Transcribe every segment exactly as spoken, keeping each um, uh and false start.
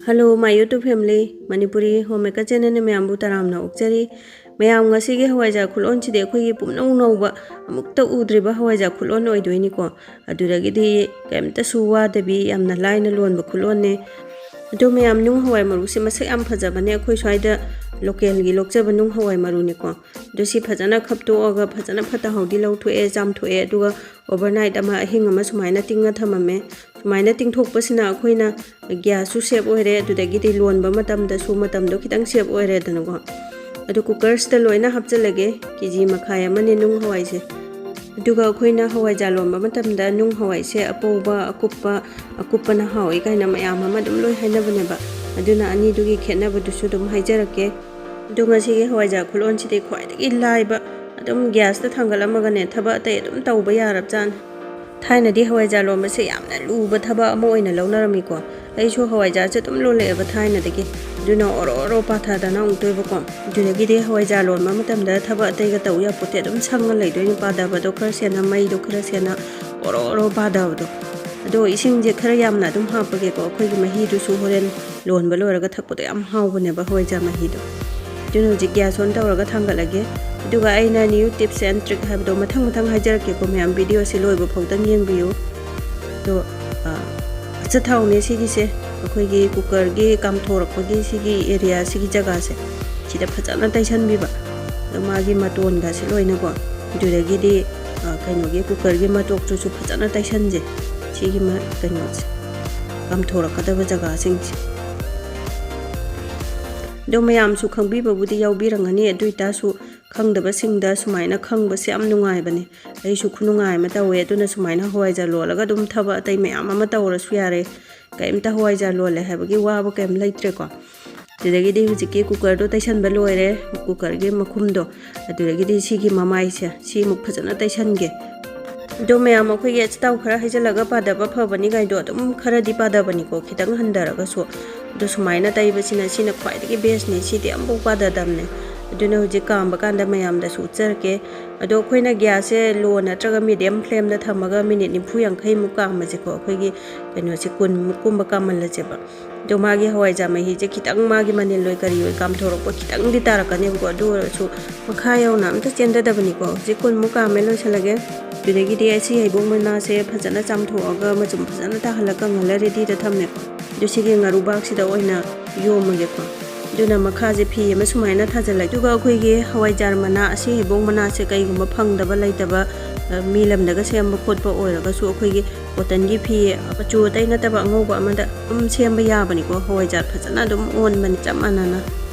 Hello, my YouTube family, Manipuri Homemaker channelꯅ ꯃꯌꯥꯝꯕꯨ ꯇꯔꯥꯝꯅ ꯑꯣꯛꯆꯔꯤ꯫ ꯃꯌꯥꯝ, ꯉꯁꯤꯒꯤ ꯍꯋꯥꯏꯖꯥꯔ ꯈꯨꯂꯣꯟꯁꯤꯗꯤ ꯑꯩꯈꯣꯏꯒꯤ ꯄꯨꯝꯅꯧ ꯅꯧꯕ, ꯑꯃꯨꯛꯇ ꯎꯗ꯭ꯔꯤꯕ ꯍꯋꯥꯏꯖꯥꯔ ꯈꯨꯂꯣꯟ ꯑꯣꯏꯗꯣꯏꯅꯤꯀꯣ꯫ ꯑꯗꯨꯗꯒꯤꯗꯤ ꯀꯩꯝꯇꯁꯨ ꯋꯥꯗꯕꯤ ꯌꯥꯝꯅ ꯂꯥꯏꯅ ꯂꯣꯟꯕ ꯈꯨꯂꯣꯟꯅꯦ꯫ ꯑꯗꯣ ꯃꯌꯥꯝ, ꯅꯨꯡ ꯍꯋꯥꯏ ꯃꯔꯨꯁꯦ ꯃꯁꯛ ꯌꯥꯝ ꯐꯖꯕꯅꯦ, ꯑꯩꯈꯣꯏ ꯁ꯭ꯋꯥꯏꯗ localꯒꯤ ꯂꯣꯛꯆꯕ ꯅꯨꯡ ꯍꯋꯥꯏ ꯃꯔꯨꯅꯤꯀꯣ꯫ ꯑꯗꯣ ꯁꯤ ꯐꯖꯅ ꯈꯞꯇꯣꯛꯑꯒ ꯐꯖꯅ ꯐꯠꯇ ꯍꯥꯎꯗꯤ ꯂꯧꯊꯣꯛꯑꯦ, ꯆꯥꯝꯊꯣꯛꯑꯦ, ꯑꯗꯨꯒ overnight ꯑꯃ, ꯑꯍꯤꯡ ꯑꯃ ꯁꯨꯃꯥꯏꯅ ꯇꯤꯡꯉ ꯊꯝꯃꯝꯃꯦ꯫ ꯁꯨꯃꯥꯏꯅ ꯇꯤꯡꯊꯣꯛꯄꯁꯤꯅ ꯑꯩꯈꯣꯏꯅ gasꯁꯨ save ꯑꯣꯏꯔꯦ, ꯑꯗꯨꯗꯒꯤꯗꯤ ꯂꯣꯟꯕ ꯃꯇꯝꯗꯁꯨ ꯃꯇꯝꯗꯣ ꯈꯤꯇꯪ save ꯑꯣꯏꯔꯦꯗꯅꯀꯣ꯫ ꯑꯗꯨ cookerꯁꯤꯗ ꯂꯣꯏꯅ ꯍꯥꯞꯆꯤꯜꯂꯒꯦ, KG ꯃꯈꯥꯏ ꯑꯃꯅꯦ ꯅꯨꯡ ꯍꯋꯥꯏꯁꯦ꯫ ꯑꯗꯨꯒ ꯑꯩꯈꯣꯏꯅ ꯍꯋꯥꯏꯖꯥꯔ ꯂꯣꯟꯕ ꯃꯇꯝꯗ ꯅꯨꯡ ꯍꯋꯥꯏꯁꯦ ꯑꯄꯧꯕ, ꯑꯀꯨꯞꯄ, ꯑꯀꯨꯞꯄꯅ ꯍꯥꯎꯏ ꯀꯥꯏꯅ ꯃꯌꯥꯝ ꯑꯃ ꯑꯗꯨꯝ ꯂꯣꯏ ꯍꯥꯏꯅꯕꯅꯦꯕ꯫ ꯑꯗꯨꯅ ꯑꯅꯤꯗꯨꯒꯤ ꯈꯦꯠꯅꯕꯗꯨꯁꯨ ꯑꯗꯨꯝ ꯍꯥꯏꯖꯔꯛꯀꯦ꯫ ꯑꯗꯣ ꯉꯁꯤꯒꯤ ꯍꯋꯥꯏꯖꯥꯔ ꯈꯨꯂꯣꯟꯁꯤꯗꯤ ꯈ꯭ꯋꯥꯏꯗꯒꯤ ꯂꯥꯏꯕ, ꯑꯗꯨꯝ gasꯇ ꯊꯥꯡꯒꯠꯂꯝꯃꯒꯅꯦ ꯊꯕꯛ ꯑꯇꯩ ꯑꯗꯨꯝ ꯇꯧꯕ ꯌꯥꯔꯕꯖꯥꯠꯅꯤ꯫ ꯊꯥꯏꯅꯗꯤ ꯍꯋꯥꯏꯖꯥꯔ ꯂꯣꯟꯕꯁꯦ ꯌꯥꯝꯅ ꯂꯨꯕ ꯊꯕꯛ ꯑꯃ ꯑꯣꯏꯅ ꯂꯧꯅꯔꯝꯃꯤꯀꯣ꯫ ꯑꯩꯁꯨ ꯍꯋꯥꯏꯖꯥꯔꯁꯦ ꯑꯗꯨꯝ ꯂꯣꯜꯂꯛꯑꯦꯕ ꯊꯥꯏꯅꯗꯒꯤ꯫ ꯑꯗꯨꯅ ꯑꯣꯔꯣ ꯑꯣꯔꯣ ꯄꯥꯊꯗꯅ ꯑꯃꯨꯛꯇꯣꯏꯕꯀꯣ꯫ ꯑꯗꯨꯗꯒꯤꯗꯤ ꯍꯋꯥꯏꯖꯥꯔ ꯂꯣꯟꯕ ꯃꯇꯝꯗ ꯊꯕꯛ ꯑꯇꯩꯒ ꯇꯧ ꯌꯥꯄꯣꯠꯇꯦ, ꯑꯗꯨꯝ ꯁꯪꯉ ꯂꯩꯗꯣꯏꯅꯤ꯫ ꯄꯥꯊꯕꯗꯣ ꯈꯔ ꯁꯦꯟꯅ, ꯃꯩꯗꯣ ꯈꯔ ꯁꯦꯟꯅ, ꯑꯣꯔꯣ ꯑꯣꯔꯣ ꯄꯥꯊꯕꯗꯣ꯫ ꯑꯗꯣ ꯏꯁꯤꯡꯁꯦ ꯈꯔ ꯌꯥꯝꯅ ꯑꯗꯨꯝ ꯍꯥꯞꯄꯒꯦꯀꯣ, ꯑꯩꯈꯣꯏꯒꯤ ꯃꯍꯤꯗꯨꯁꯨ ꯍꯣꯔꯦꯟ ꯂꯣꯟꯕ ꯂꯣꯏꯔꯒ ꯊꯛꯄꯗꯣ ꯌꯥꯝ ꯍꯥꯎꯕꯅꯦꯕ ꯍꯋꯥꯏꯖꯥꯔ ꯃꯍꯤꯗꯣ꯫ ꯑꯗꯨꯅ ꯍꯧꯖꯤꯛ gas on ꯇꯧꯔꯒ ꯊꯥꯡꯒꯠꯂꯒꯦ꯫ ꯑꯗꯨꯒ ꯑꯩꯅ new tips and trick ꯍꯥꯏꯕꯗꯣ ꯃꯊꯪ ꯃꯊꯪ ꯍꯥꯏꯖꯔꯛꯀꯦꯀꯣ ꯃꯌꯥꯝ, videoꯁꯦ ꯂꯣꯏꯕ ꯐꯥꯎꯗꯪ ꯌꯦꯡꯕꯤꯌꯨ꯫ ꯑꯗꯣ, ꯑ, ꯑꯆꯥꯊꯥꯎꯅꯦ ꯁꯤꯒꯤꯁꯦ, ꯑꯩꯈꯣꯏꯒꯤ cookerꯒꯤ ꯀꯥꯝꯊꯣꯔꯛꯄꯒꯤ ꯁꯤꯒꯤ area, ꯁꯤꯒꯤ ꯖꯒꯥꯁꯦ, ꯁꯤꯗ ꯐꯖꯅ ꯇꯩꯁꯟꯕꯤꯕ꯫ ꯑꯗꯣ ꯃꯥꯒꯤ ꯃꯇꯣꯟꯒꯁꯦ ꯂꯣꯏꯅꯀꯣ꯫ ꯑꯗꯨꯗꯒꯤꯗꯤ, ꯑ, ꯀꯩꯅꯣꯒꯤ cookerꯒꯤ ꯃꯇꯣꯛꯇꯨꯁꯨ ꯐꯖꯅ ꯇꯩꯁꯟꯁꯦ꯫ ꯁꯤꯒꯤ ꯃ-, ꯀꯩꯅꯣꯁꯦ, ꯀꯥꯝꯊꯣꯔꯛꯀꯗꯕ ꯖꯒꯥꯁꯤꯡꯁꯦ꯫ ꯑꯗꯣ ꯃꯌꯥꯝꯁꯨ ꯈꯪꯕꯤꯕꯕꯨꯗꯤ ꯌꯥꯎꯕꯤꯔꯝꯒꯅꯤ, ꯑꯗꯨ ꯑꯣꯏꯇꯥꯔꯁꯨ ꯈꯪꯗꯕꯁꯤꯡꯗ ꯁꯨꯃꯥꯏꯅ ꯈꯪꯕꯁꯦ ꯌꯥꯝ ꯅꯨꯡꯉꯥꯏꯕꯅꯦ꯫ ꯑꯩꯁꯨ ꯈꯨꯅꯨꯡꯉꯥꯏ ꯑꯃ ꯇꯧꯋꯦ꯫ ꯑꯗꯨꯅ ꯁꯨꯃꯥꯏꯅ ꯍꯋꯥꯏꯖꯥꯔ ꯂꯣꯜꯂꯒ ꯑꯗꯨꯝ ꯊꯕꯛ ꯑꯇꯩ ꯃꯌꯥꯝ ꯑꯃ ꯇꯧꯔꯁꯨ ꯌꯥꯔꯦ꯫ ꯀꯩꯝꯇ ꯍꯋꯥꯏꯖꯥꯔ ꯂꯣꯜꯂꯦ ꯍꯥꯏꯕꯒꯤ ꯋꯥꯕ ꯀꯩꯝ ꯂꯩꯇ꯭ꯔꯦꯀꯣ꯫ ꯑꯗꯨꯗꯒꯤꯗꯤ ꯍꯧꯖꯤꯛꯀꯤ cookerꯗꯣ ꯇꯩꯁꯟꯕ ꯂꯣꯏꯔꯦ, cookerꯒꯤ ꯃꯈꯨꯝꯗꯣ꯫ ꯑꯗꯨꯗꯒꯤꯗꯤ ꯁꯤꯒꯤ ꯃꯃꯥꯏꯁꯦ, ꯁꯤ ꯑꯃꯨꯛ ꯐꯖꯅ ꯇꯩꯁꯟꯒꯦ꯫ ꯑꯗꯣ ꯃꯌꯥꯝ, ꯑꯩꯈꯣꯏꯒꯤ ꯑꯆꯥꯊꯥꯎ ꯈꯔ ꯍꯩꯖꯤꯜꯂꯒ ꯄꯥꯗꯕ ꯐꯕꯅꯤ ꯀꯥꯏꯗꯣ ꯑꯗꯨꯝ ꯈꯔꯗꯤ ꯄꯥꯗꯕꯅꯤꯀꯣ, ꯈꯤꯇꯪ ꯍꯟꯊꯔꯒꯁꯨ꯫ ꯑꯗꯣ ꯁꯨꯃꯥꯏꯅ ꯇꯩꯕꯁꯤꯅ, ꯁꯤꯅ ꯈ꯭ꯋꯥꯏꯗꯒꯤ bestꯅꯤ, ꯁꯤꯗꯤ ꯑꯃꯐꯥꯎ ꯄꯥꯗꯗꯕꯅꯦ꯫ ꯑꯗꯨꯅ ꯍꯧꯖꯤꯛ ꯀꯥꯝꯕ ꯀꯥꯟꯗ ꯃꯌꯥꯝꯗꯁꯨ ꯎꯠꯆꯔꯛꯀꯦ꯫ ꯑꯗꯣ ꯑꯩꯈꯣꯏꯅ gasꯁꯦ low ꯅꯠꯇ꯭ꯔꯒ medium flameꯗ ꯊꯝꯃꯒ minute ꯅꯤꯐꯨ ꯌꯥꯡꯈꯩꯃꯨꯛ ꯀꯥꯝꯃꯁꯦꯀꯣ, ꯑꯩꯈꯣꯏꯒꯤ ꯀꯩꯅꯣꯁꯦ ꯀꯨꯟꯃꯨꯛ ꯀꯨꯝꯕ ꯀꯥꯝꯍꯜꯂꯁꯦꯕ꯫ ꯑꯗꯣ ꯃꯥꯒꯤ ꯍꯋꯥꯏꯖꯥꯔ ꯃꯍꯤꯁꯦ ꯈꯤꯇꯪ ꯃꯥꯒꯤ ꯃꯅꯤꯜ ꯑꯣꯏ ꯀꯔꯤ ꯑꯣꯏ ꯀꯥꯝꯊꯣꯔꯛꯄ ꯈꯤꯇꯪꯗꯤ ꯇꯥꯔꯛꯀꯅꯦꯕꯀꯣ, ꯑꯗꯨ ꯑꯣꯏꯔꯁꯨ ꯃꯈꯥ ꯌꯧꯅ ꯑꯝꯇ ꯆꯦꯟꯊꯗꯕꯅꯤꯀꯣ꯫ ꯍꯧꯖꯤꯛ ꯀꯨꯟꯃꯨꯛ ꯀꯥꯝꯃꯦ, ꯂꯣꯏꯁꯤꯜꯂꯒꯦ꯫ ꯑꯗꯨꯗꯒꯤꯗꯤ ꯑꯁꯤ ꯍꯩꯕꯣꯡ ꯃꯅꯥꯁꯦ ꯐꯖꯅ ꯆꯥꯝꯊꯣꯛꯑꯒ ꯃꯆꯨꯝ ꯐꯖꯅ ꯇꯥꯍꯜꯂ ꯀꯪꯍꯜꯂ ꯔꯦꯗꯤꯗ ꯊꯝꯃꯦꯀꯣ꯫ ꯑꯗꯨ ꯁꯤꯒꯤ ꯉꯥꯔꯨꯕꯥꯛꯁꯤꯗ ꯑꯣꯏꯅ ꯌꯣꯝꯃꯒꯦꯀꯣ꯫ ꯑꯗꯨꯅ ꯃꯈꯥꯁꯦ ꯐꯤ ꯑꯃ ꯁꯨꯃꯥꯏꯅ ꯊꯥꯖꯤꯜꯂꯦ꯫ ꯑꯗꯨꯒ ꯑꯩꯈꯣꯏꯒꯤ ꯍꯋꯥꯏꯖꯥꯔ ꯃꯅꯥ, ꯑꯁꯤ ꯍꯩꯕꯣꯡ ꯃꯅꯥꯁꯦ ꯀꯩꯒꯨꯝꯕ ꯐꯪꯗꯕ ꯂꯩꯇꯕ, ꯑ, ꯃꯤ ꯂꯝꯗꯒ ꯁꯦꯝꯕ ꯈꯣꯠꯄ ꯑꯣꯏꯔꯒꯁꯨ ꯑꯩꯈꯣꯏꯒꯤ ꯀꯣꯇꯟꯒꯤ ꯐꯤ ꯑꯆꯨ ꯑꯇꯩ ꯅꯠꯇꯕ ꯑꯉꯧꯕ ꯑꯃꯗ ꯑꯗꯨꯝ ꯁꯦꯝꯕ ꯌꯥꯕꯅꯤꯀꯣ꯫ ꯍꯋꯥꯏꯖꯥꯔ ꯐꯖꯅ ꯑꯗꯨꯝ ꯑꯣꯟꯕꯅꯤ ꯆꯞ ꯃꯥꯟꯅꯅ꯫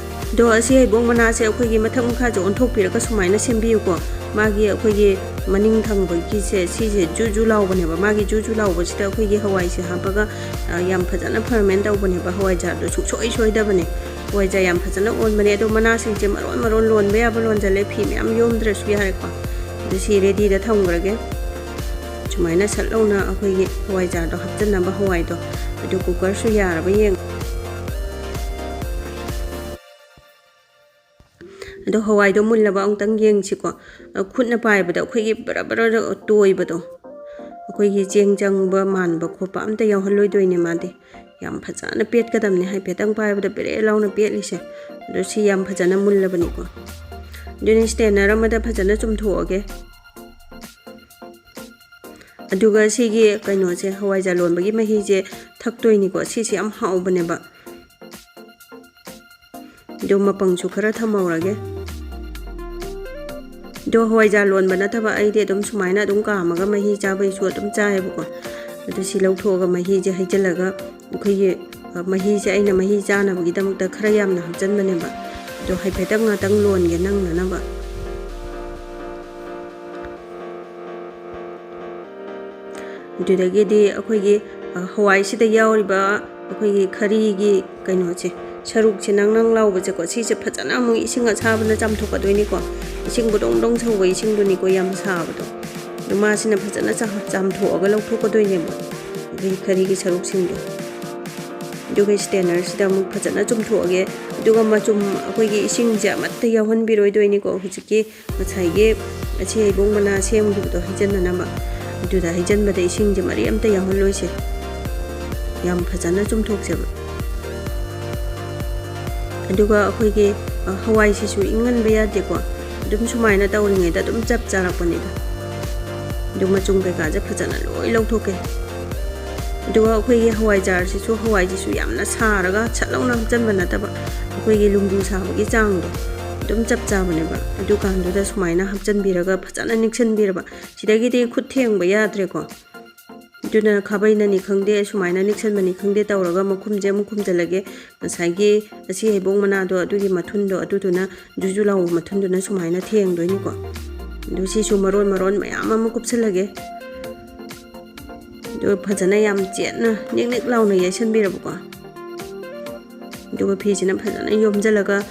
ꯑꯗꯣ ꯑꯁꯤ ꯍꯩꯕꯣꯡ ꯃꯅꯥꯁꯦ ꯑꯩꯈꯣꯏꯒꯤ ꯃꯊꯛ ꯃꯈꯥꯁꯦ ꯑꯣꯟꯊꯣꯛꯄꯤꯔꯒ ꯁꯨꯃꯥꯏꯅ ꯁꯦꯝꯕꯤꯌꯨꯀꯣ꯫ ꯃꯥꯒꯤ ꯑꯩꯈꯣꯏꯒꯤ ꯃꯅꯤꯡ ꯊꯪꯕꯒꯤꯁꯦ ꯁꯤꯁꯦ ꯖꯨ ꯖꯨ ꯂꯥꯎꯕꯅꯦꯕ꯫ ꯃꯥꯒꯤ ꯖꯨ ꯖꯨ ꯂꯥꯎꯕꯁꯤꯗ ꯑꯩꯈꯣꯏꯒꯤ ꯍꯋꯥꯏꯁꯦ ꯍꯥꯞꯄꯒ, ꯑ, ꯌꯥꯝ ꯐꯖꯅ ꯐꯔꯃꯦꯟ ꯇꯧꯕꯅꯦꯕ꯫ ꯍꯋꯥꯏꯖꯥꯔꯗꯣ ꯁꯨꯡꯁꯣꯏ ꯁꯣꯏꯗꯕꯅꯦ꯫ ꯍꯋꯥꯏꯖꯥꯔ ꯌꯥꯝ ꯐꯖꯅ ꯑꯣꯟꯕꯅꯦ꯫ ꯑꯗꯣ ꯃꯅꯥꯁꯤꯡꯁꯦ ꯃꯔꯣꯟ ꯃꯔꯣꯟ ꯂꯣꯟꯕ ꯌꯥꯕ ꯂꯣꯟꯖꯜꯂꯦ꯫ ꯐꯤ ꯃꯌꯥꯝ ꯌꯣꯝꯗ꯭ꯔꯁꯨ ꯌꯥꯔꯦꯀꯣ꯫ ꯑꯗꯨ ꯁꯤ ꯔꯦꯗꯤꯗ ꯊꯝꯈ꯭ꯔꯒꯦ꯫ ꯁꯨꯃꯥꯏꯅ ꯁꯠ ꯂꯧꯅ ꯑꯩꯈꯣꯏꯒꯤ ꯍꯋꯥꯏꯖꯥꯔꯗꯣ ꯍꯥꯞꯆꯤꯟꯅꯕ ꯍꯋꯥꯏꯗꯣ, ꯑꯗꯨ ꯀꯨꯀꯔꯁꯨ ꯌꯥꯔꯕ ꯌꯦꯡ꯫ ꯑꯗꯣ ꯍꯋꯥꯏꯗꯣ ꯃꯨꯜꯂꯕ ꯑꯃꯨꯛꯇꯪ ꯌꯦꯡꯁꯤꯀꯣ꯫ ꯑ, ꯈꯨꯠꯅ ꯄꯥꯏꯕꯗ ꯑꯩꯈꯣꯏꯒꯤ ꯕꯔ ꯕꯔ ꯇꯣꯏꯕꯗꯣ, ꯑꯩꯈꯣꯏꯒꯤ ꯆꯦꯡ ꯆꯪꯕ ꯃꯥꯟꯕ ꯈꯣꯠꯄ ꯑꯝꯇ ꯌꯥꯎꯍꯜꯂꯣꯏꯗꯣꯏꯅꯦ ꯃꯥꯗꯤ꯫ ꯌꯥꯝ ꯐꯖꯅ ꯄꯦꯠꯀꯗꯕꯅꯦ, ꯍꯥꯏꯐꯦꯠꯇꯪ ꯄꯥꯏꯕꯗ ꯕꯦꯔꯦ ꯂꯥꯎꯅ ꯄꯦꯠꯂꯤꯁꯦ꯫ ꯑꯗꯣ ꯁꯤ ꯌꯥꯝ ꯐꯖꯅ ꯃꯨꯜꯂꯕꯅꯤꯀꯣ꯫ ꯑꯗꯨꯅ ꯁ꯭ꯇꯦꯅꯔ ꯑꯃꯗ ꯐꯖꯅ ꯆꯨꯝꯊꯣꯛꯑꯒꯦ꯫ ꯑꯗꯨꯒ ꯁꯤꯒꯤ ꯀꯩꯅꯣꯁꯦ, ꯍꯋꯥꯏꯖꯥꯔ ꯂꯣꯟꯕꯒꯤ ꯃꯍꯤꯁꯦ ꯊꯛꯇꯣꯏꯅꯤꯀꯣ꯫ ꯁꯤꯁꯦ ꯌꯥꯝ ꯍꯥꯎꯕꯅꯦꯕ꯫ ꯑꯗꯣ ꯃꯄꯪꯁꯨ ꯈꯔ ꯊꯝꯍꯧꯔꯒꯦ꯫ ꯑꯗꯣ ꯍꯋꯥꯏꯖꯥꯔ ꯂꯣꯟꯕ ꯅꯠꯇꯕ ꯑꯩꯗꯤ ꯑꯗꯨꯝ ꯁꯨꯃꯥꯏꯅ ꯑꯗꯨꯝ ꯀꯥꯝꯃꯒ ꯃꯍꯤ ꯆꯥꯕꯩꯁꯨ ꯑꯗꯨꯝ ꯆꯥꯏꯌꯦꯕꯀꯣ꯫ ꯑꯗꯨ ꯁꯤ ꯂꯧꯊꯣꯛꯑꯒ ꯃꯍꯤꯁꯦ ꯍꯩꯖꯤꯜꯂꯒ ꯑꯩꯈꯣꯏꯒꯤ, ꯑ, ꯃꯍꯤꯁꯦ ꯑꯩꯅ ꯃꯍꯤ ꯆꯥꯅꯕꯒꯤꯗꯃꯛꯇ ꯈꯔ ꯌꯥꯝꯅ ꯍꯥꯞꯆꯤꯟꯕꯅꯦꯕ꯫ ꯑꯗꯣ ꯍꯥꯏꯐꯦꯠꯇꯪ ꯉꯥꯛꯇꯪ ꯂꯣꯟꯒꯦ ꯅꯪꯅꯅꯕ꯫ ꯑꯗꯨꯗꯒꯤꯗꯤ ꯑꯩꯈꯣꯏꯒꯤ, ꯑ, ꯍꯋꯥꯏꯁꯤꯗ ꯌꯥꯎꯔꯤꯕ ꯑꯩꯈꯣꯏꯒꯤ ꯈꯔꯤꯒꯤ ꯀꯩꯅꯣꯁꯦ, ꯁꯔꯨꯛꯁꯦ ꯅꯪ ꯅꯪ ꯂꯥꯎꯕꯁꯦꯀꯣ, ꯁꯤꯁꯦ ꯐꯖꯅ ꯑꯃꯨꯛ ꯏꯁꯤꯡ ꯑꯁꯥꯕꯅ ꯆꯥꯝꯊꯣꯛꯀꯗꯣꯏꯅꯤꯀꯣ꯫ ꯏꯁꯤꯡ ꯕꯣꯗꯣꯡ ꯕꯣꯗꯣꯡ ꯁꯧꯕ ꯏꯁꯤꯡꯗꯨꯅꯤꯀꯣ ꯌꯥꯝ ꯁꯥꯕꯗꯣ꯫ ꯑꯗꯨ ꯃꯥꯁꯤꯅ ꯐꯖꯅ ꯆꯥ-, ꯆꯥꯝꯊꯣꯛꯑꯒ ꯂꯧꯊꯣꯛꯀꯗꯣꯏꯅꯦꯕ ꯑꯩꯈꯣꯏꯒꯤ ꯈꯔꯤꯒꯤ ꯁꯔꯨꯛꯁꯤꯡꯗꯣ꯫ ꯑꯗꯨꯒ ꯁ꯭ꯇꯦꯅꯔꯁꯤꯗ ꯑꯃꯨꯛ ꯐꯖꯅ ꯆꯨꯝꯊꯣꯛꯑꯒꯦ꯫ ꯑꯗꯨꯒ ꯃꯆꯨꯝ ꯑꯩꯈꯣꯏꯒꯤ ꯏꯁꯤꯡꯁꯦ ꯑꯃꯠꯇ ꯌꯥꯎꯍꯟꯕꯤꯔꯣꯏꯗꯣꯏꯅꯤꯀꯣ꯫ ꯍꯧꯖꯤꯛꯀꯤ ꯉꯁꯥꯏꯒꯤ ꯑꯁꯤ ꯍꯩꯕꯣꯡ ꯃꯅꯥ ꯁꯦꯝꯈꯤꯕꯗꯣ ꯍꯩꯖꯤꯟꯅꯅꯕ, ꯑꯗꯨꯗ ꯍꯩꯖꯤꯟꯕꯗ ꯏꯁꯤꯡꯁꯦ ꯃꯔꯤ ꯑꯝꯇ ꯌꯥꯎꯍꯜꯂꯣꯏꯁꯦ꯫ ꯌꯥꯝ ꯐꯖꯅ ꯆꯨꯝꯊꯣꯛꯁꯦꯕ꯫ ꯑꯗꯨꯒ ꯑꯩꯈꯣꯏꯒꯤ, ꯑ, ꯍꯋꯥꯏꯁꯤꯁꯨ ꯏꯪꯍꯟꯕ ꯌꯥꯗꯦꯀꯣ꯫ ꯑꯗꯨꯝ ꯁꯨꯃꯥꯏꯅ ꯇꯧꯔꯤꯉꯩꯗ ꯑꯗꯨꯝ ꯆꯞ ꯆꯥꯔꯛꯄꯅꯤꯗ꯫ ꯑꯗꯨ ꯃꯆꯨꯝ ꯀꯩꯀꯥꯁꯦ ꯐꯖꯅ ꯂꯣꯏ ꯂꯧꯊꯣꯛꯀꯦ꯫ ꯑꯗꯨꯒ ꯑꯩꯈꯣꯏꯒꯤ ꯍꯋꯥꯏꯖꯥꯔꯁꯤꯁꯨ, ꯍꯋꯥꯏꯁꯤꯁꯨ ꯌꯥꯝꯅ ꯁꯥꯔꯒ ꯁꯠ ꯂꯥꯎꯅ ꯍꯥꯞꯆꯤꯟꯕ ꯅꯠꯇꯕ, ꯑꯩꯈꯣꯏꯒꯤ ꯂꯨꯝꯕꯨ ꯁꯥꯕꯒꯤ ꯆꯥꯡꯗꯣ ꯑꯗꯨꯝ ꯆꯞ ꯆꯥꯕꯅꯦꯕ꯫ ꯑꯗꯨꯀꯥꯟꯗꯨꯗ ꯁꯨꯃꯥꯏꯅ ꯍꯥꯞꯆꯤꯟꯕꯤꯔꯒ ꯐꯖꯅ ꯅꯤꯛꯁꯟꯕꯤꯔꯕ꯫ ꯁꯤꯗꯒꯤꯗꯤ ꯈꯨꯠ ꯊꯦꯡꯕ ꯌꯥꯗ꯭ꯔꯦꯀꯣ꯫ ꯑꯗꯨꯅ ꯈꯥꯕꯩꯅꯅꯤ ꯈꯪꯗꯦ, ꯁꯨꯃꯥꯏꯅ ꯅꯤꯛꯁꯟꯕꯅꯤ ꯈꯪꯗꯦ ꯇꯧꯔꯒ ꯃꯈꯨꯝꯁꯦ ꯑꯃꯨꯛ ꯈꯨꯝꯖꯤꯜꯂꯒꯦ꯫ ꯉꯁꯥꯏꯒꯤ ꯑꯁꯤ ꯍꯩꯕꯣꯡ ꯃꯅꯥꯗꯣ, ꯑꯗꯨꯒꯤ ꯃꯊꯨꯟꯗꯣ, ꯑꯗꯨꯗꯨꯅ, ꯖꯨꯖꯨ ꯂꯥꯎꯕ ꯃꯊꯨꯟꯗꯨꯅ ꯁꯨꯃꯥꯏꯅ ꯊꯦꯡꯗꯣꯏꯅꯤꯀꯣ꯫ ꯑꯗꯨ ꯁꯤꯁꯨ ꯃꯔꯣꯟ ꯃꯔꯣꯟ ꯃꯌꯥꯝ ꯑꯃ ꯀꯨꯞꯁꯜꯂꯒꯦ꯫ ꯑꯗꯨ ꯐꯖꯅ ꯌꯥꯝ ꯆꯦꯠꯅ ꯅꯤꯛ ꯅꯤꯛ ꯂꯥꯎꯅ ꯌꯩꯁꯟꯕꯤꯔꯕꯀꯣ꯫ ꯑꯗꯨꯒ ꯐꯤꯁꯤꯅ ꯐꯖꯅ ꯌꯣꯝꯁꯤꯜꯂꯒ,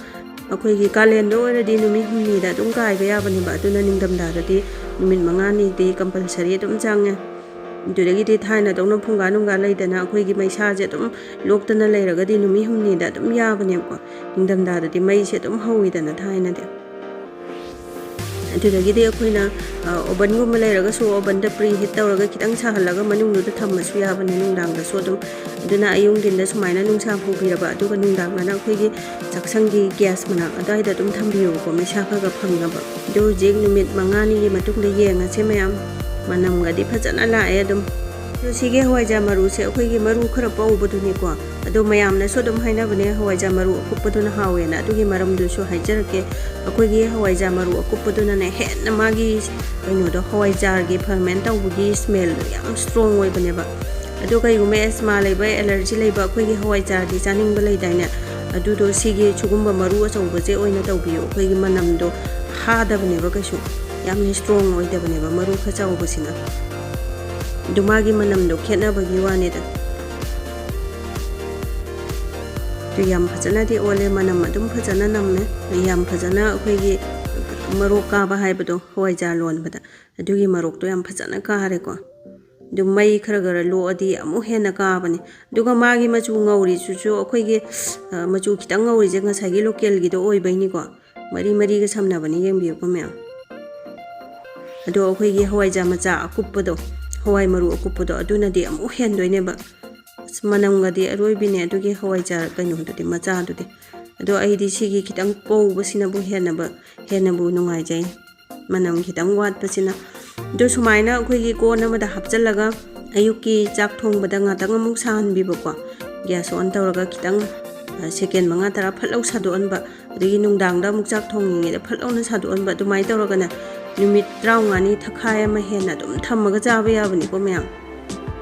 ꯑꯩꯈꯣꯏꯒꯤ ꯀꯥꯂꯦꯟꯗ ꯑꯣꯏꯔꯗꯤ ꯅꯨꯃꯤꯠ ꯍꯨꯝꯅꯤꯗ ꯑꯗꯨꯝ ꯀꯥꯏꯕ ꯌꯥꯕꯅꯦꯕ, ꯑꯗꯨꯅ ꯅꯤꯡꯊꯝꯊꯥꯗꯗꯤ ꯅꯨꯃꯤꯠ ꯃꯉꯥꯅꯤꯗꯤ compulsory ꯑꯗꯨꯝ ꯆꯪꯉꯦ꯫ ꯑꯗꯨꯗꯒꯤꯗꯤ ꯊꯥꯏꯅꯗꯧꯅ ꯐꯨꯡꯒꯥ ꯅꯨꯡꯒꯥ ꯂꯩꯗꯅ ꯑꯩꯈꯣꯏꯒꯤ ꯃꯩꯁꯥꯁꯦ ꯑꯗꯨꯝ ꯂꯣꯛꯇꯅ ꯂꯩꯔꯒꯗꯤ ꯅꯨꯃꯤꯠ ꯍꯨꯝꯅꯤꯗ ꯑꯗꯨꯝ ꯌꯥꯕꯅꯦꯕꯀꯣ꯫ ꯅꯤꯡꯊꯝꯊꯥꯗꯗꯤ ꯃꯩꯁꯦ ꯑꯗꯨꯝ ꯍꯧꯋꯤꯗꯅ ꯊꯥꯏꯅꯗꯤ꯫ ꯑꯗꯨꯗꯒꯤꯗꯤ ꯑꯩꯈꯣꯏꯅ, ꯑ, ovenꯒꯨꯝꯕ ꯂꯩꯔꯒꯁꯨ ovenꯗ preheat ꯇꯧꯔꯒ ꯈꯤꯇꯪ ꯁꯥꯍꯜꯂꯒ ꯃꯅꯨꯡꯗꯨꯗ ꯊꯝꯃꯁꯨ ꯌꯥꯕꯅꯦ ꯅꯨꯡꯗꯥꯡꯗꯁꯨ ꯑꯗꯨꯝ꯫ ꯑꯗꯨꯅ ꯑꯌꯨꯛ ꯅꯨꯡꯊꯤꯟꯗ ꯁꯨꯃꯥꯏꯅ ꯅꯨꯡꯁꯥ ꯐꯨꯕꯤꯔꯕ, ꯑꯗꯨꯒ ꯅꯨꯡꯗꯥꯡꯗꯅ ꯑꯩꯈꯣꯏꯒꯤ ꯆꯥꯛꯁꯪꯒꯤ gas ꯃꯅꯥꯛ ꯑꯗꯨꯋꯥꯏꯗ ꯑꯗꯨꯝ ꯊꯝꯕꯤꯌꯣꯕꯀꯣ, ꯃꯩꯁꯥ ꯈꯔ ꯈꯔ ꯐꯪꯅꯕ꯫ ꯑꯗꯨ ꯍꯧꯖꯤꯛ ꯅꯨꯃꯤꯠ ꯃꯉꯥꯅꯤꯒꯤ ꯃꯇꯨꯡꯗ ꯌꯦꯡꯉꯁꯦ ꯃꯌꯥꯝ꯫ ꯃꯅꯝꯒꯗꯤ ꯐꯖꯅ ꯂꯥꯛꯑꯦ ꯑꯗꯨꯝ꯫ ꯑꯗꯣ ꯁꯤꯒꯤ ꯍꯋꯥꯏꯖꯥꯔ ꯃꯔꯨꯁꯦ ꯑꯩꯈꯣꯏꯒꯤ ꯃꯔꯨ ꯈꯔ ꯄꯧꯕꯗꯨꯅꯤꯀꯣ꯫ ꯑꯗꯣ ꯃꯌꯥꯝꯅꯁꯨ ꯑꯗꯨꯝ ꯍꯥꯏꯅꯕꯅꯦ, ꯍꯋꯥꯏꯖꯥꯔ ꯃꯔꯨ ꯑꯀꯨꯞꯄꯗꯨꯅ ꯍꯥꯎꯋꯦꯅ꯫ ꯑꯗꯨꯒꯤ ꯃꯔꯝꯗꯨꯁꯨ ꯍꯥꯏꯖꯔꯛꯀꯦ꯫ ꯑꯩꯈꯣꯏꯒꯤ ꯍꯋꯥꯏꯖꯥꯔ ꯃꯔꯨ ꯑꯀꯨꯞꯄꯗꯨꯅꯅꯦ ꯍꯦꯟꯅ ꯃꯥꯒꯤ ꯀꯩꯅꯣꯗꯣ, ꯍꯋꯥꯏꯖꯥꯔꯒꯤ ferment ꯇꯧꯕꯒꯤ smellꯗꯣ ꯌꯥꯝ strong ꯑꯣꯏꯕꯅꯦꯕ꯫ ꯑꯗꯣ ꯀꯩꯒꯨꯝꯕ asthma ꯂꯩꯕ, allergy ꯂꯩꯕ, ꯑꯩꯈꯣꯏꯒꯤ ꯍꯋꯥꯏꯖꯥꯔꯗꯤ ꯆꯥꯅꯤꯡꯕ ꯂꯩꯗꯥꯏꯅꯦ? ꯑꯗꯨꯗꯣ ꯁꯤꯒꯤ ꯁꯤꯒꯨꯝꯕ ꯃꯔꯨ ꯑꯆꯧꯕꯁꯦ ꯑꯣꯏꯅ ꯇꯧꯕꯤꯌꯨ꯫ ꯑꯩꯈꯣꯏꯒꯤ ꯃꯅꯝꯗꯣ ꯐꯥꯗꯕꯅꯦꯕ ꯀꯩꯁꯨ, ꯌꯥꯝꯅ strong ꯑꯣꯏꯗꯕꯅꯦꯕ ꯃꯔꯨ ꯈꯔ ꯆꯥꯎꯕꯁꯤꯅ꯫ ꯑꯗꯨ ꯃꯥꯒꯤ ꯃꯅꯝꯗꯣ ꯈꯦꯠꯅꯕꯒꯤ ꯋꯥꯅꯤꯗ꯫ ꯑꯗꯨ ꯌꯥꯝ ꯐꯖꯅꯗꯤ ꯑꯣꯜꯂꯦ, ꯃꯅꯝ ꯑꯗꯨꯝ ꯐꯖꯅ ꯅꯝꯃꯦ꯫ ꯌꯥꯝ ꯐꯖꯅ ꯑꯩꯈꯣꯏꯒꯤ ꯃꯔꯣꯛ ꯀꯥꯕ ꯍꯥꯏꯕꯗꯣ, ꯍꯋꯥꯏꯖꯥꯔ ꯂꯣꯟꯕꯗ, ꯑꯗꯨꯒꯤ ꯃꯔꯣꯛꯇꯣ ꯌꯥꯝ ꯐꯖꯅ ꯀꯥꯔꯦꯀꯣ꯫ ꯑꯗꯨ ꯃꯩ ꯈꯔ ꯈꯔ ꯂꯣꯛꯑꯗꯤ ꯑꯃꯨꯛ ꯍꯦꯟꯅ ꯀꯥꯕꯅꯦ꯫ ꯑꯗꯨꯒ ꯃꯥꯒꯤ ꯃꯆꯨ ꯉꯧꯔꯤꯁꯤꯁꯨ ꯑꯩꯈꯣꯏꯒꯤ, ꯑ, ꯃꯆꯨ ꯈꯤꯇꯪ ꯉꯧꯔꯤꯁꯦ ꯉꯁꯥꯏꯒꯤ localꯒꯤꯗꯣ ꯑꯣꯏꯕꯩꯅꯤꯀꯣ꯫ ꯃꯔꯤ ꯃꯔꯤꯒ ꯁꯝꯅꯕꯅꯤ, ꯌꯦꯡꯕꯤꯌꯨꯀꯣ ꯃꯌꯥꯝ꯫ ꯑꯗꯣ ꯑꯩꯈꯣꯏꯒꯤ ꯍꯋꯥꯏꯖꯥꯔ ꯃꯆꯥ ꯑꯀꯨꯞꯄꯗꯣ, ꯍꯋꯥꯏ ꯃꯔꯨ ꯑꯀꯨꯞꯄꯗꯣ, ꯑꯗꯨꯅꯗꯤ ꯑꯃꯨꯛ ꯍꯦꯟꯗꯣꯏꯅꯦꯕ꯫ ꯑꯁ, ꯃꯅꯝꯒꯗꯤ ꯑꯔꯣꯏꯕꯤꯅꯦ ꯑꯗꯨꯒꯤ ꯍꯋꯥꯏꯖꯥꯔ ꯀꯩꯅꯣꯗꯨꯗꯤ, ꯃꯆꯥꯗꯨꯗꯤ꯫ ꯑꯗꯣ ꯑꯩꯗꯤ ꯁꯤꯒꯤ ꯈꯤꯇꯪ ꯄꯧꯕꯁꯤꯅꯕꯨ ꯍꯦꯟꯅꯕ ꯍꯦꯟꯅꯕꯨ ꯅꯨꯡꯉꯥꯏꯖꯩ, ꯃꯅꯝ ꯈꯤꯇꯪ ꯋꯥꯠꯄꯁꯤꯅ꯫ ꯑꯗꯨ ꯁꯨꯃꯥꯏꯅ ꯑꯩꯈꯣꯏꯒꯤ ꯀꯣꯟ ꯑꯃꯗ ꯍꯥꯞꯆꯤꯜꯂꯒ ꯑꯌꯨꯛꯀꯤ ꯆꯥꯛ ꯊꯣꯡꯕꯗ ꯉꯥꯛꯇꯪ ꯑꯃꯨꯛ ꯁꯥꯍꯟꯕꯤꯕꯀꯣ꯫ Gas on ꯇꯧꯔꯒ ꯈꯤꯇꯪ, ꯑ, second ꯃꯉꯥ ꯇꯔꯥ ꯐꯠ ꯂꯧ ꯁꯥꯗꯣꯛꯍꯟꯕ, ꯑꯗꯒꯤ ꯅꯨꯡꯗꯥꯡꯗ ꯑꯃꯨꯛ ꯆꯥꯛ ꯊꯣꯡꯉꯤꯉꯩꯗ ꯐꯠ ꯂꯧꯅ ꯁꯥꯗꯣꯛꯍꯟꯕ, ꯑꯗꯨꯃꯥꯏꯅ ꯇꯧꯔꯒꯅꯦ ꯅꯨꯃꯤꯠ ꯇꯔꯥꯃꯉꯥꯅꯤ ꯊꯈꯥꯏ ꯑꯃ ꯍꯦꯟꯅ ꯑꯗꯨꯝ ꯊꯝꯃꯒ ꯆꯥꯕ ꯌꯥꯕꯅꯤꯀꯣ ꯃꯌꯥꯝ꯫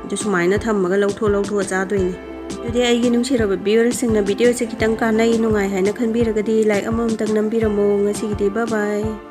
ꯑꯗꯨ ꯁꯨꯃꯥꯏꯅ ꯊꯝꯃꯒ ꯂꯧꯊꯣꯛ ꯂꯧꯊꯣꯛꯑ ꯆꯥꯗꯣꯏꯅꯦ꯫ ꯑꯗꯨꯗꯤ ꯑꯩꯒꯤ ꯅꯨꯡꯁꯤꯔꯕ viewersꯁꯤꯡꯅ videoꯁꯦ ꯈꯤꯇꯪ ꯀꯥꯟꯅꯩ, ꯅꯨꯡꯉꯥꯏ ꯍꯥꯏꯅ ꯈꯟꯕꯤꯔꯒꯗꯤ like ꯑꯃꯃꯝꯇꯪ ꯅꯝꯕꯤꯔꯝꯃꯣ꯫ ꯉꯁꯤꯒꯤꯗꯤ bye bye꯫